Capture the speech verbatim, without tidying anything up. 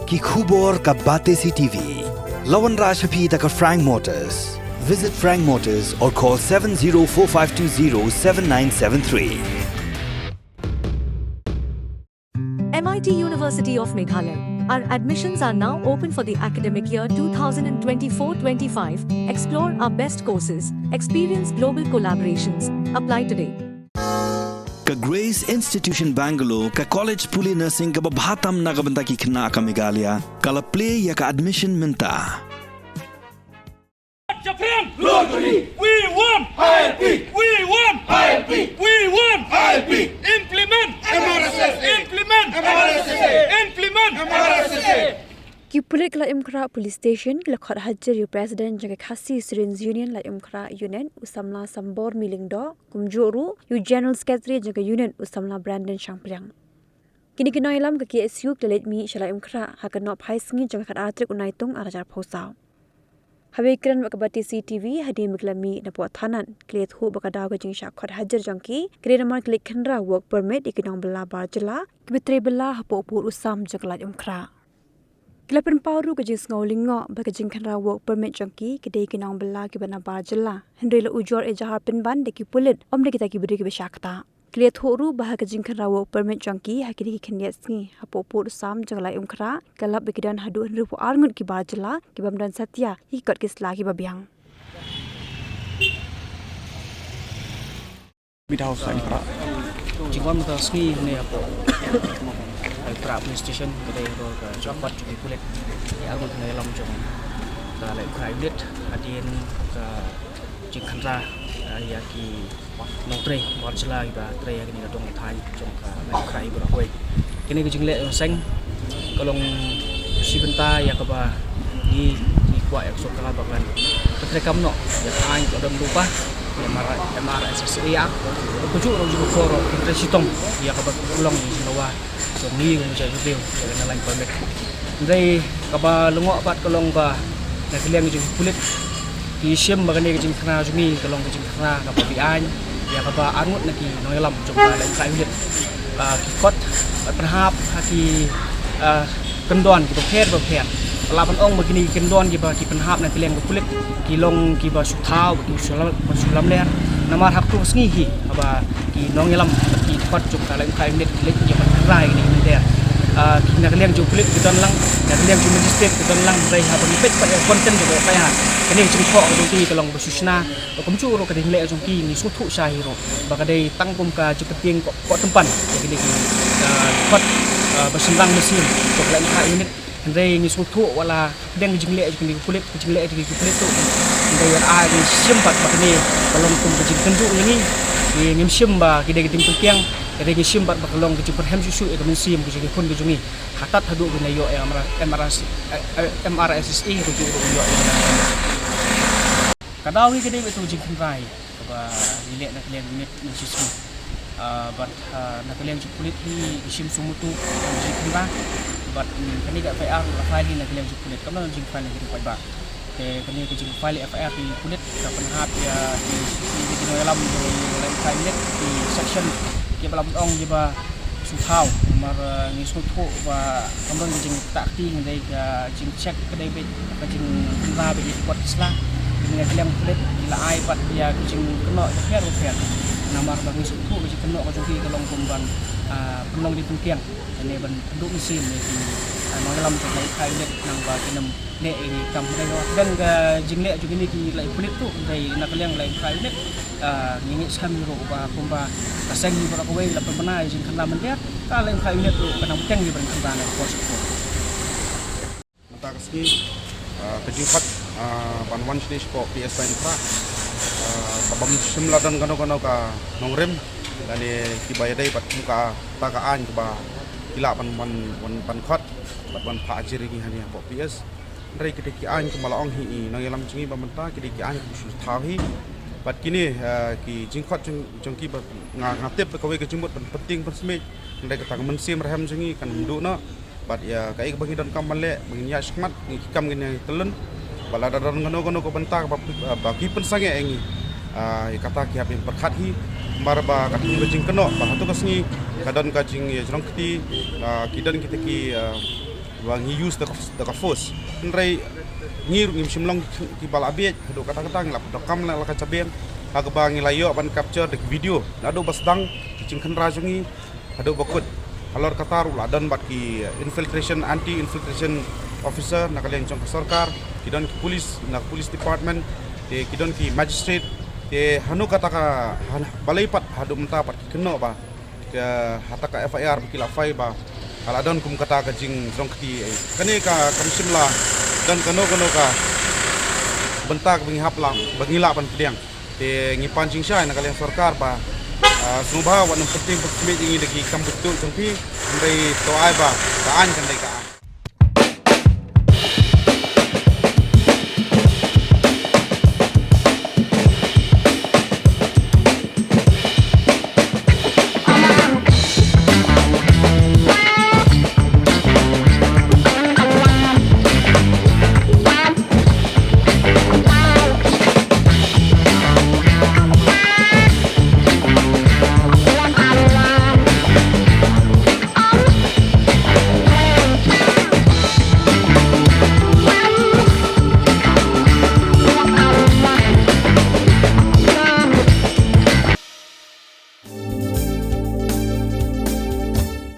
Ki khubor ka Batesi T V. La wanrah sha phi da ka Frank Motors. Visit Frank Motors or call seven zero four five two zero seven nine seven three. M I T University of Meghalaya. Our admissions are now open for the academic year two thousand twenty-four twenty-five. Explore our best courses, experience global collaborations. Apply today. Ka Grace Institution Bangalore, ka college pule nursing kaba bha tam na ka bynta ki khynnah ka Meghalaya, ka la plie ïa ka admission mynta. Japran! Globally! We want! I L P! We want! I L P! We want! I L P! Implement! M R S S A! Implement! M R S S A! Implement! M R S S A! Ki pulit ka Laitumkhrah Police Station ki la khot hajir ïa u President jong ka Khasi Students Union Laitumkhrah Unit, u samla Sambor Myllyngdoh, kumjuh ruh ïa u General Secretary jong ka unit, u samla Brandon Shangpliang. Kine ki nongïalam ka K S U ki la leit mih sha Laitumkhrah ha ka nohphai sngi jong ka khatar tarik u Naitung arhajar arphew saw. Haba ïakren bad ka Batesi T V hadien ba ki la mih napoh thanat, ki la ïathuh ba ka daw ka jingshah khot hajir jong ki ka dei namar ki leit khynra work permit ïa ki nongbylla bar jylla kiba trei bylla hapoh pud u sam jong ka Laitumkhrah. Ki la pynpaw ruh ka jingsngew lyngngoh ba ka jingkhynra work permit jong ki ka dei ki nongbylla kiba na bar jylla, hynrei la ujor ejahar pynban da ki pulit, ym da kita ki briew kiba shah ktah. Ki la ïathuh ruh ba ha ka jingkhynra work permit jong ki ha kine ki khyndiat sngi hapoh pud u sam jong ka Laitumkhrah, ka lap ba ki don haduh hynriewphew ar ngut ki bar jylla kibym don satia ïa ki kot ki sla kiba biang. Media House Laitumkhrah. Jingwan mynta ka sngi hangne hapoh Laitumkhrah Police Station ka dei halor ka jingkhot jong ki pulit ïa arngut ki nongïalam jong ka Laitumkhrah Unit hadien ka jingkhynra, eh, ïa ki nongtrei bar jylla kiba trei ha kane ka dong thaiñ jong ka Laitumkhrah Ibuh Rahwei. Kane ka jingleh jong seng ka long shi bynta ïa kaba ngi, ngi kwah ïa ka sorkar ba kan pyntreikam noh ïa ka aiñ ka don lypa, ïa M R, M R S S A Act, kumjuh ruh jingkhot ruh pyntrei shitom ïa kaba long ïa ka jingdawa jong ngi kum ka jaitbynriew ïa ka nalaiñ permit. Hynrei kaba lyngngoh pat ka long ba na ka liang jong ki pulit ki shim ba kane ka jingkhynra jong ngi ka long ka jingkhynra kaba beaiñ ïa kaba arngut na ki nongïalam jong ka Laitumkhrah Unit, ah, ki kot, ah, pynhap ha ki, ah, kyndon kiba pher ba pher. Lah ban ong ba kine ki kyndon kiba ki pynhap na ka liang ka pulit ki long kiba shu thaw, ki shu lam, shu lamler. Namar ha kato ka sngi hi haba ki nongïalam bad ki kot jong ka Laitumkhrah Unit ki leit ïa ban khynra ïa kine ki mynder. Ah, ki na ka liang jong pulit ki don lang, na ka liang jong magistrate ki don lang, hynrei haba ngi peit pat ïa ka content jong ka F I R, kane ka jingthoh ka jong ki ka long ba shu shna, ba kumjuh ruh ka jingleh jong ki ngi sngewthuh shai hi ruh ba ka dei tang kum ka jingpyntieng koh, koh tympan ïa kine ki, ah, kot, ah, ba shynrang mynsiem jong ka Laitumkhrah Unit. Hynrei ngi sngewthuh wat la pdeng ka jingleh jong kine ki pulit, ka jingleh jong kine ki pulit ruh, hynrei wat la ngi shim pat ba kane ka long kum ka jingkynduh ïa ngi. Ngi, ngim shim ba ki dei ka jingpynkiang, hynrei ngi shim pat ba ka long ka jingpyrhem shuh shuh ïa ka mynsiem ka jong ki khun ka jong ngi. Hatat haduh ba ngi ïoh ïa M R S, eh, eh, M R S S A, haduh ruh ïoh ïa ka daw hi ka dei beit ka jingkhynra kaba ngi leh na ka liang unit mynshisngi. Ah, bad, ah, na ka liang jong pulit hi ngi shim sumar ïa ka jingkhynra. Bad, mm, kane ka F I R la file hi na ka liang jong pulit, kam don jingfile na ka liang paidbah. Te kane ka jingfile F I R hi pulit ka pynhap ïa ki, ki, ki nongïalam jong ka Laitumkhrah Unit ki section kiba lah ban ong kiba shu thaw, namar, eh, ngi sngewthuh ba kam don ka jingktah kti, hynrei ka jingcheck ka dei beit ka jingkhynra beit ïa ki kot ki sla. Kane ka liang pulit ki la ai pat ïa ki jingkynnoh bapher bapher. Namar ba ngi sngewthuh ka jingkynnoh ka jong ki ka long kum ban, ah, pynlong jingpynkiang, kane ban pynduh mynsiem ïa ki, ah, nongïalam jong ka Laitumkhrah Unit nang ba kin ym leh ïa ki kam, hynrei haba pdeng ka jingleh jong kine ki lai pulit ruh, hynrei na ka liang Laitumkhrah Unit, ah, ngi ngeit skhem ruh ba kumba ka seng hi baroh kawei la pynbna ïa ka jingkhynra mynder, ka Laitumkhrah Unit ruh kan nang bteng ïa ka jingkhynra na ka por sha ka por. Mynta ka sngi, ah, ka jingkhot, ah, ban wan shane shapoh P S Laitumkhrah, ah, ka bym shym la don kano kano ka nongrim lane kiba ïadei bad kum kata ka aiñ kaba ki lah ban, ban, ban, ban khot bad ban phah jingri hangne hapoh P S. Hynrei ki dei ki aiñ kumba la ong hi i nongïalam jong ngi ba mynta, ki dei ki aiñ kiba shu thaw hi. Bad kine, eh, ki jingkhot jong, jong ki ba nga, nga tip ba kawei ka jingmut ban pyntieng pynsmit. Hynrei kata ka mynsiem rhem jong ngi kan ym duh noh. Bad ïa kaei kaba ngi donkam ban leh, ba ngin ïaid shakhmat, ngi ki kam ngin ïa tylli. Ba lada don kano kano ka bynta kaba, ba ki pynsangeh ïa ngi, ah, ïa kata ki hap ban pyrkhat hi. Namar ba ka dei ka jingkynnoh ba hato ka sngi ka don ka jingïajrong kti, ah, ki don kita ki, ah, ba ngi use da ka, da ka force. Hynrei ngi ruh ngim shym long ki, ki ba la bieit, haduh katta katta ngi la pyndonkam la, la ka jabieng, ha kaba ngi la ïoh ban capture da ki video, naduh ba sdang ki jingkhynra jong ngi haduh ba kut. Halor kata ruh la don bad ki infiltration, anti infiltration officer na ka liang jong ka sorkar, ki don ki police na ka police department, te ki don ki magistrate, te hanu kata ka, han-, balei pat haduh mynta pat ki kynnoh ba ka, ha kata ka F I R ba ki la file ba ka la don kum kata ka jingjrong kti. Kane ka kam shym la don kano kano ka bynta kaba ngi hap la, ba ngi lah ban pdiang. Te ngi pan jingshai na ka liang sorkar ba, ah, sngewbha wat nym pynting pynsmit ïa ngi da ki kam bynta jong phi, hynrei to ai ba ka aiñ kan dei ka